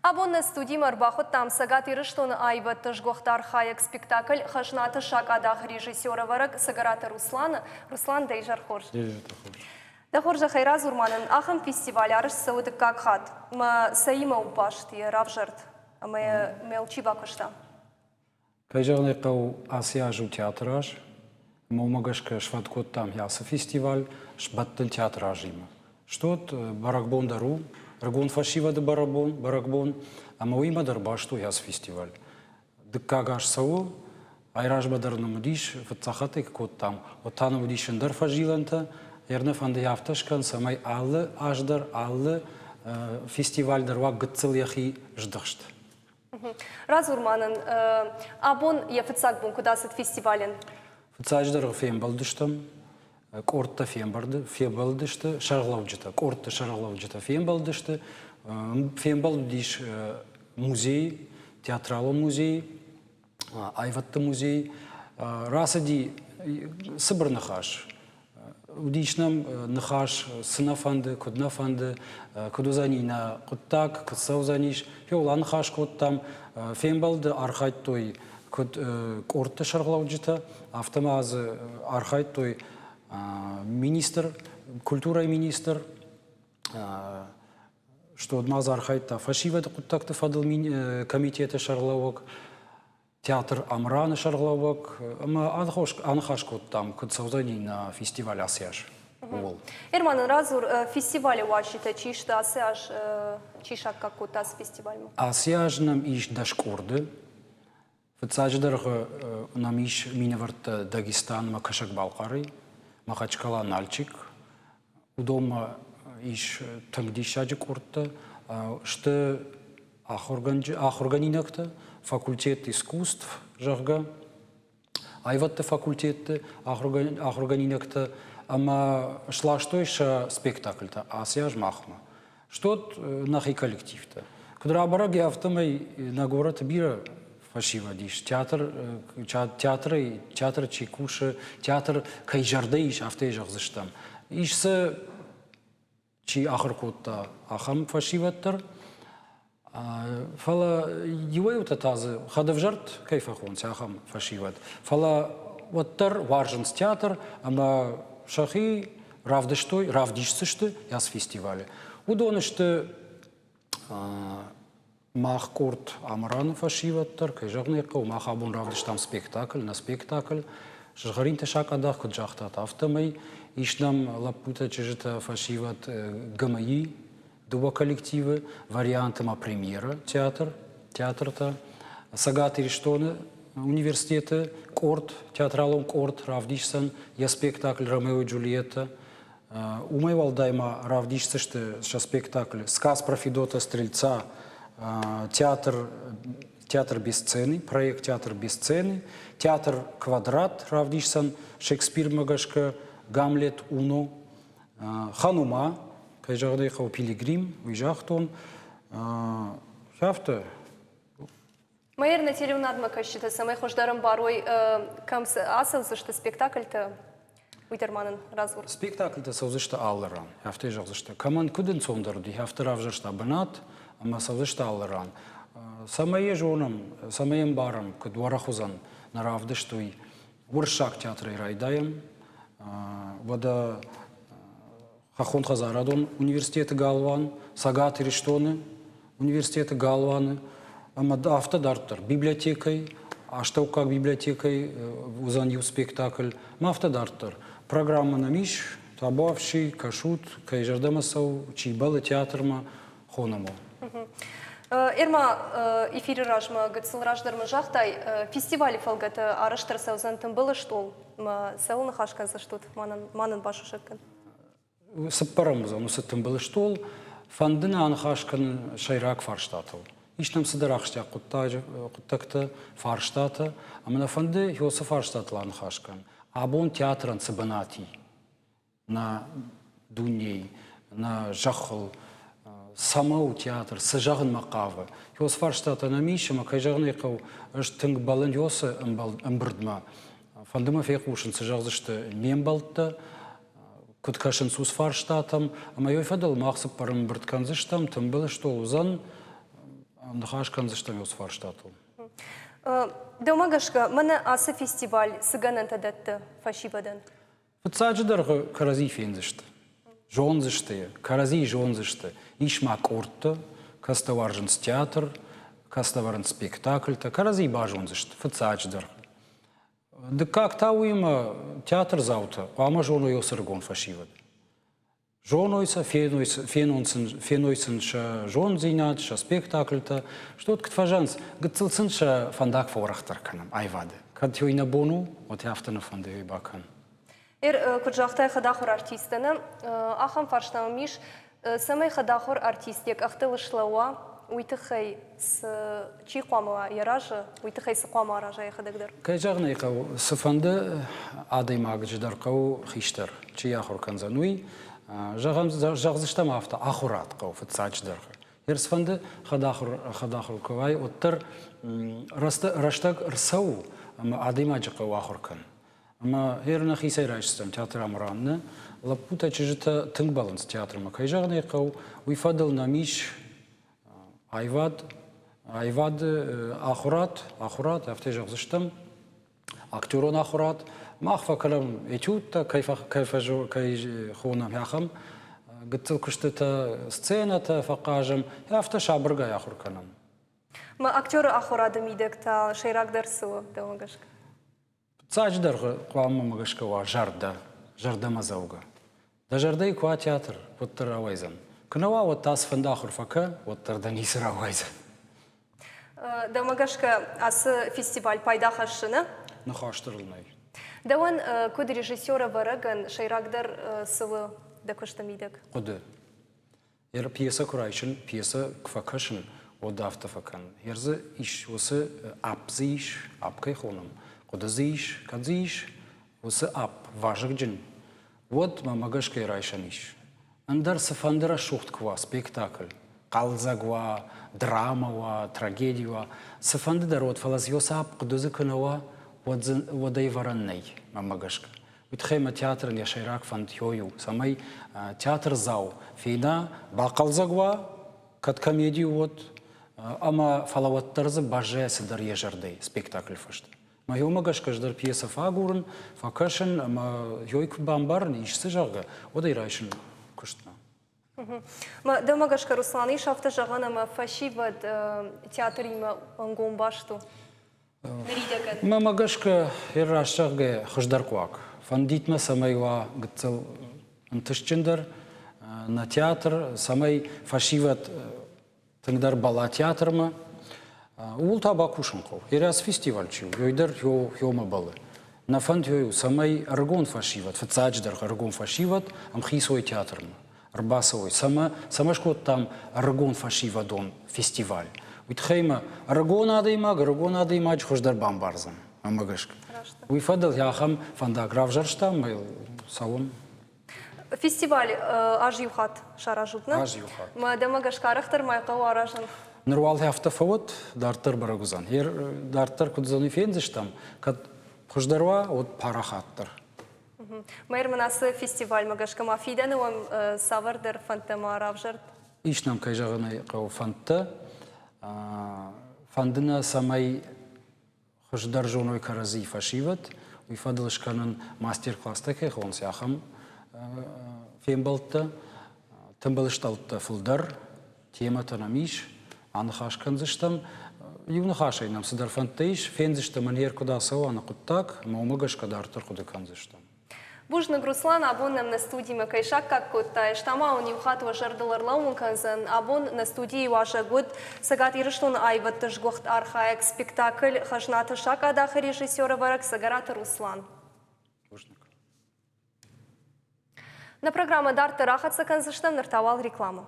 Абон нӕ студимӕ ӕрбахуыдтам Цӕгат Ирыстоны аивӕдты сгуыхт архайӕг спектакль Хӕзнаты сакъадахы режиссер-ӕвӕрӕг Цӕгӕраты Русланы. Руслан, дӕ изӕр хорз. Дӕ изӕр хорз. Дӕ хорзӕхӕй радзур ма нын, ахӕм фестиваль арӕзт цӕуы дыккаг хатт. Мӕ цӕимӕ у баст йӕ равзӕрд ӕмӕ йӕ чи бакуыста? Кӕй зӕгъын ӕй хъӕуы, ацы аз у театры аз, ӕмӕ уымӕ гӕсгӕ сфӕнд кодтам ацы фестиваль сбӕттын театры азимӕ. Стот бӕрӕгбон дӕр у, ӕрыгон фӕсивӕды бӕрӕгбон, бӕрӕгбон, ӕмӕ уыимӕ дӕр баст у ацы фестиваль. Дыккаг аз цӕуы, айразмӕ дӕр нын уыдис, фыццаг хатт ӕй куы кодтам, уӕд та нын уыдис ӕндӕр фӕзилӕнтӕ. Ӕрнӕ фӕнды афтӕ скӕн, цӕмӕй алы аз дӕр, алы фестиваль дӕр уа гыццыл йӕхи здыхст. Радзур ма нын, абон йӕ фыццаг бон куыд ацыд фестивалӕн? Фыццаджыдӕр фембӕлдыстӕм, къордтӕ фембӕлдысты, сӕргълӕуджытӕ, къордты сӕргълӕуджытӕ фембӕлдысты. Фембӕлд уыдис музей, театралон музей, аивӕдты музей. Рацыди цыбыр ныхас. Уыдис нӕм ныхас, цы нӕ фӕнды, куыд нӕ фӕнды, куыд уыдзӕни нӕ хъуыддаг, куыд цӕудзӕнис. Иуыл аныхас кодтам. Фембӕлды архайдтой куыд къордты сӕргълӕуджытӕ, афтӕ ма дзы архайдтой министр, культурӕйы министр, что ма дзы архайдта фӕсивӕды хъуыддӕгты фӕдыл комитеты сӕргълӕууӕг, театр Амраны сӕргълӕууӕг ӕмӕ аныхас кодтам, куыд цӕудзӕни нӕ фестиваль ацы аз, ууыл. Эрман, радзур, фестивалы уазджытӕ чи сты ацы аз, чи саккаг кодта ацы фестивальмӕ? Ацы аз нӕм ис 10 къорды. Фыццаджыдӕр нӕм ис минӕвӕрттӕ Дагестанмӕ Кӕсӕг-Балхъарӕй, Махачкала, Нальчик. Уыдонмӕ ис тынг диссаджы къордтӕ. Сты ахуыргӕнинӕгтӕ, факультет искусств, зӕгъгӕ, аивӕдты факультетты ахуыргӕнинӕгтӕ ӕмӕ сластой сӕ спектакльтӕ ацы аз махмӕ. Стот нӕхи коллективтӕ. Куыд рабӕрӕг, афтӕмӕй нӕ горӕты бирӕ фӕсивӕд ис. Театр, театрӕй, театры чи кусы, театр кӕй зӕрдӕ ис, афтӕ йӕ зӕгъдзыстӕм. Ис дзы чи ахуыр кодта, ахӕм фӕсивӕд дӕр. Фӕлӕ иуӕй-иутӕ та дзы хӕдӕвзӕрд кӕй фӕхонынц, ахӕм фӕсивӕд. Фӕлӕ уӕддӕр уарзынц театр ӕмӕ сӕхи равдыстой, равдисдзысты ацы фестивалы. Уыдон сты мах къорд Амыраны фӕсивӕд дӕр, кӕй зӕгъын ӕй хъӕуы, мах абон равдыстам спектакль, нӕ спектакль. Сызгъӕринты сакъадах, куыд загътат, афтӕмӕй ис нӕм лӕппутӕ, чызджытӕ, фӕсивӕд ГМИ дыууӕ коллективы, варианты ма премьера театр, театртӕ. Цӕгат Ирыстоны университеты къорд, театралон къорд равдисдзӕн йӕ спектакль «Ромео и Джульетта». Уымӕй уӕлдай ма равдисдзысты сӕ спектакль «Сказ про Федота Стрельца», театр «Театр без сцены», проект «Театр без сцены», театр «Квадрат» равдисдзӕн Шекспирмӕ гӕсгӕ «Гамлет Уно», Ханума, кӕй зӕгъын ӕй хъӕуы, Пилигрим, уый загътон. Афтӕ. Майер нӕ телеуынадмӕ кӕсджытӕ цӕмӕй хуыздӕр ӕмбарой, кӕм ацӕудзысты спектакльтӕ, уый дӕр ма нын радзур. Спектакльтӕ цӕудзысты алы ран, афтӕ зӕгъдзысты. Кӕмӕн куыд ӕнцондӕр уыди, афтӕ равзӕрста бынат ӕмӕ цӕудзысты алы ран. Цӕмӕй йӕ зонӕм, цӕмӕй ӕмбарӕм, куыд уӕрӕх уыдзӕн нӕ равдыст, уый. Уырыссаг театрӕй райдайӕм. Уӕдӕ Хӕххон хӕдзарадон университеты галуан, Цӕгат Ирыстоны университеты галуаны ӕмӕ афтӕ дарддӕр. Библиотекӕй, астӕуккаг библиотекӕй уыдзӕн иу спектакль, ӕмӕ афтӕ дарддӕр. Программӕ нӕм ис, табуафси, кӕсут, кӕй зӕрдӕмӕ цӕуы, чи бӕллы театрмӕ, хонӕм у. Эрма, эфиры размӕ гыццыл раздӕр мын загътай, фестивалы фӕлгӕты арӕзт ӕрцӕудзӕн тымбыл стъол. Ма цӕуыл ныхас кӕндзыстут, ма нын басусӕг кӕн. Цыппӕрӕм уыдзӕн уыцы тымбыл стъол. Фӕнды нӕ аныхас кӕнын сӕйраг фарстатыл. Ис нӕм цыдӕр ахсджиаг хъуыддӕгтӕ, фарстатӕ, ӕмӕ нӕ фӕнды уыцы фарстатыл аныхас кӕнын. Абон театрӕн цы бынат и, нӕ дунейы, нӕ зӕххыл цӕмӕ у театр, цы зӕгъынмӕ хъавы. Уыцы фарстатӕ нӕм ис, ӕмӕ кӕй зӕгъын ӕй хъӕуы, ӕз тынг бӕллын уыцы ӕмбырдмӕ. Фӕнды мӕ фехъусын, цы зӕгъдзысты ме мбӕлттӕ, куыд кӕсынц уыцы фарстатӕм, ӕмӕ уый фӕдыл мах цыппӕрӕм ӕмбырд кӕндзыстӕм, тымбыл стол уыдзӕн. Ныхас кӕндзыстӕм уыцы фарстатыл. Дӕумӕ гӕсгӕ, мӕнӕ ацы фестиваль цы гӕнӕнтӕ дӕтты фӕсивӕдӕн? Фыццаджыдӕр кӕрӕдзи фендзысты, зондзысты йӕ, кӕрӕдзийы зондзысты. Ис ма къордтӕ, кӕцытӕ уарзынц театр, кӕцытӕ вӕрынц спектакльтӕ, кӕрӕдзийы базондзысты фыццаджыдӕр. Дыккаг та уыимӕ театрдзаутӕ хъуамӕ зоной уыцы ӕрыгон фӕсивӕд. Зоной сӕ, феной сын сӕ зонддзинад, сӕ спектакльтӕ. Стут куыд фӕзӕгъынц, гыццыл сын сӕ фӕндаг фӕуӕрӕхдӕр кӕнӕм аивады. Кӕд уый нӕ бон у, уӕд афтӕ нӕ фӕнды уый бакӕн. Куыд загътай, хӕдахуыр артисттӕ нӕ, ахӕм фарста мӕм ис, цӕмӕй хӕдахуыр артист йӕ къӕхтыл слӕууа, уый тыххӕй цы чи хъуамӕ уа йӕ разы, уый тыххӕй цы хъуамӕ араза йӕхӕдӕг дӕр? Кӕй зӕгъын ӕй хъӕуы, цыфӕнды адӕймаджы дӕр хъӕуы хистӕр, чи ахуыр кӕндзӕн, уый. Зӕгъӕм, зӕгъдзыстӕм афтӕ, ахуырад хъӕуы фыццаджыдӕр. Йе цыфӕнды хӕдахуыр, хӕдахуыр куы уай, уӕддӕр рӕстӕг ӕрцӕуы ӕмӕ адӕймаджы хъӕуы ахуыр кӕнын. Ӕмӕ гъер нӕхицӕй райсдзӕн театр Амран-ы. Лӕппутӕ, чызджытӕ тынг бӕллынц театрмӕ. Кӕй зӕгъын ӕй хъӕуы, уый фӕдыл нӕм ис аивад, аивады ахуырад, ахуырад, афтӕ зӕгъдзыстӕм, актерон ахуырад. Мах фӕкӕнӕм этюдтӕ, кӕй, кӕй, кӕй хонӕм, ахӕм гыццыл куыстытӕ, сценӕтӕ фӕхъазӕм, афтӕ сабыргай ахуыр кӕнӕм. Мӕ актеры ахуырады мидӕг та сӕйрагдӕр цы у, дӕумӕ гӕсгӕ? Фыццаджыдӕр хъуамӕ мӕ гӕсгӕ уа зӕрдӕ, зӕрдӕмӕдзӕугӕ. Дӕ зӕрдӕйы куы уа театр, уӕддӕр рауайдзӕн. Куы нӕ уа, уӕд та цыфӕнды ахуыр фӕкӕ, уӕддӕр дӕ ницы рауайдзӕн. Дӕумӕ гӕсгӕ ацы фестиваль пайда хӕссы, нӕ? Ныхас дӕр ыл нӕй. Дӕуӕн, куыд режиссер-ӕвӕрӕгӕн, сӕйрагдӕр цы у дӕ куысты мидӕг? Хъуыды. Йӕ пьесӕ куы райсын, пьесӕ куы фӕкӕсын, уӕд афтӕ фӕкӕнын. Йе дзы ис, уыцы апп дзы ис, апп кӕй хонӕм, хъуыды дзы ис, кӕд дзы ис, уыцы апп вазыгджын, уӕд мӕмӕ гӕсгӕ райсӕн ис. Ӕндӕр цыфӕнды рӕсугъд куы уа спектакль, хъӕлдзӕг уа, драма уа, трагеди уа, цыфӕнды дӕр уӕд, фӕлӕ дзы уыцы апп хъуыды дзы куы нӕ уа, уӕд дзы уӕд ӕвӕрӕн нӕй, мӕнмӕ гӕсгӕ. Уый тыххӕй мӕ театрӕн йӕ сӕйраг фӕнд ёй у, цӕмӕй театрдзау фена, бахъӕлдзӕг уа, кӕд комеди уӕд, ӕмӕ фӕлӕ уӕддӕр дзы баззайа цыдӕр йӕ зӕрдӕй спектаклы фӕстӕ. Мӕ ёмӕ гӕсгӕ ӕз дӕр пьесӕ фӕагурын, фӕкӕсын ӕмӕ ёй куы бамбарын, ис цы, зӕгъгӕ, уӕд ӕй райсын куыстмӕ. Дӕумӕ гӕсгӕ, Руслан, ис афтӕ зӕгъӕн, ӕмӕ фӕсивӕд театримӕ ӕнгом баст у? Ныридӕгӕн. Мӕмӕ гӕсгӕ, раст зӕгъгӕ, хуыздӕр хъуаг. Фӕндит мӕ, цӕмӕй уа гыццыл ӕнтыстджындӕр нӕ театр, цӕмӕй фӕсивӕд тынгдӕр бала театрмӕ. Ууыл та бакусын хъӕуы. Ерӕс фестиваль чи у, уый дӕр ёмӕ бӕллы. Нӕ фӕнд у, цӕмӕй ӕрыгон фӕсивӕд, фыццаджыдӕр ӕрыгон фӕсивӕд ӕмхицой театрмӕ ӕрбацӕуой. Цӕмӕ, цӕмӕ скодтам ӕрыгон фӕсивӕдон фестиваль? Уый тыххӕй ма ӕрыгон адӕймаг ӕрыгон адӕймаджы хуыздӕр бамбардзӕн, мӕнмӕ гӕсгӕ. Уый фӕдыл ахӕм фӕндаг равзӕрстам, ӕмӕ йыл цӕуӕм. Фестиваль аз иу хатт саразут, нӕ? Аз иу хатт. Мӕ дӕмӕ гӕсгӕ арӕхдӕр ма хъӕуы аразын. Ныр уал афтӕ фӕуӕд, дарддӕр бӕрӕг уыдзӕн. Дарддӕр куыд уыдзӕн, уый фендзыстӕм. Кӕд хуыздӕр уа, уӕд парахатдӕр. Мӕр мын ацы фестивальмӕ гӕсгӕ ма фидӕны уӕм цавӕрдӕр фӕндтӕ ма равзӕрд? Ис нӕм, кӕй зӕгъын ӕй хъӕуы, фӕндтӕ. Фӕнды нӕ, цӕмӕй хуыздӕр зоной кӕрӕдзи фӕсивӕд, уый фӕдыл скӕнын мастер-класстӕ кӕй хонынц, ахӕм фембӕлдтӕ, тымбыл стъӕлттӕ фылдӕр, темӕтӕ нӕм ис, аныхас кӕндзыстӕм. Иу ныхасӕй нӕм цыдӕр фӕндтӕ ис, фендзыстӕм, ӕнӕ куыд ацӕуа нӕ хъуыддаг, ӕмӕ уымӕ гӕсгӕ дарддӕр хъуыды кӕндзыстӕм. Бузныг, Руслан, абон нӕм нӕ студимӕ кӕй саккаг кодтай. Ӕз та ма уын иу хатт уӕ зӕрдыл ӕрлӕууын кӕндзӕн. Абон нӕ студийы уазӕг уыд Цӕгат Ирыстоны аивӕдты сгуыхт архайӕг спектакль «Хӕзнаты сакъадахы» режиссер-ӕвӕрӕг Цӕгӕраты Руслан. Бузныг. Нӕ программӕ дарддӕр ахӕццӕ кӕндзыстӕм, ныр та уал рекламӕ.